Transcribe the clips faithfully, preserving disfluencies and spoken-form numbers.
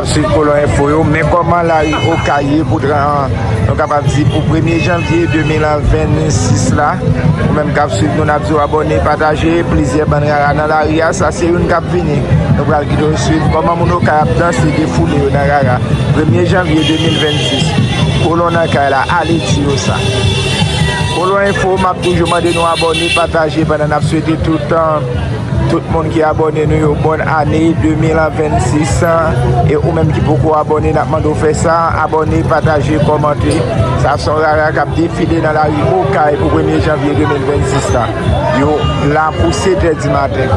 Swiv Kolon Enfo yo, men kòman lari Okay ye pou tran-, nou kapab di pou premye janvye de mil vennsis la. Ou menm k ap swiv nou, n ap di w abòne, pataje, plizyè bann rara nan lari a, sa se youn k ap vini. Nou pral kite w swiv kòman moun Okay ap danse, defoule yo nan rara. Premye janvye de mil vennsis. Kolon nan kay la, ale di yo sa. Kolon Enfo, m ap toujou mande nou abòne, pataje pandan n ap swete tout, tout moun ki abòne nou yo bòn ane de mil vennsis. E ou menm ki poko abòne, n ap mande w fè sa, abòne, pataje, kòmante. Sa se yon rara k ap defile nan lari Okay pou premye janvye de mil vennsis la. Yo la pou sèt è di maten.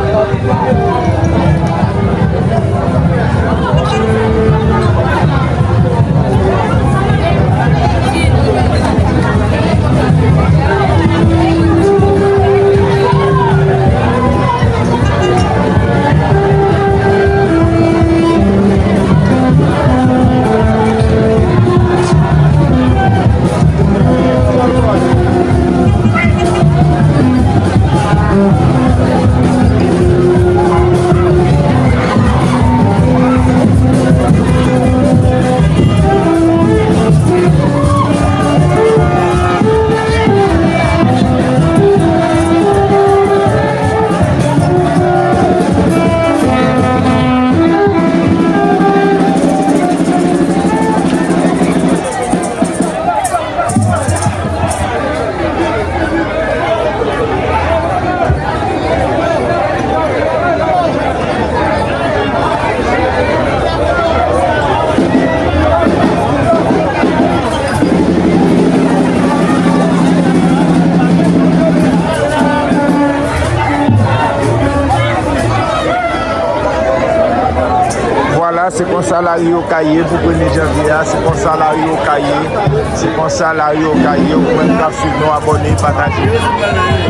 Vwala, se konsa lari Okay ye pou premye janvye a, se konsa lari Okay ye, se konsa lari Okay ye, ou menm k ap swiv nou, abòne, pataje.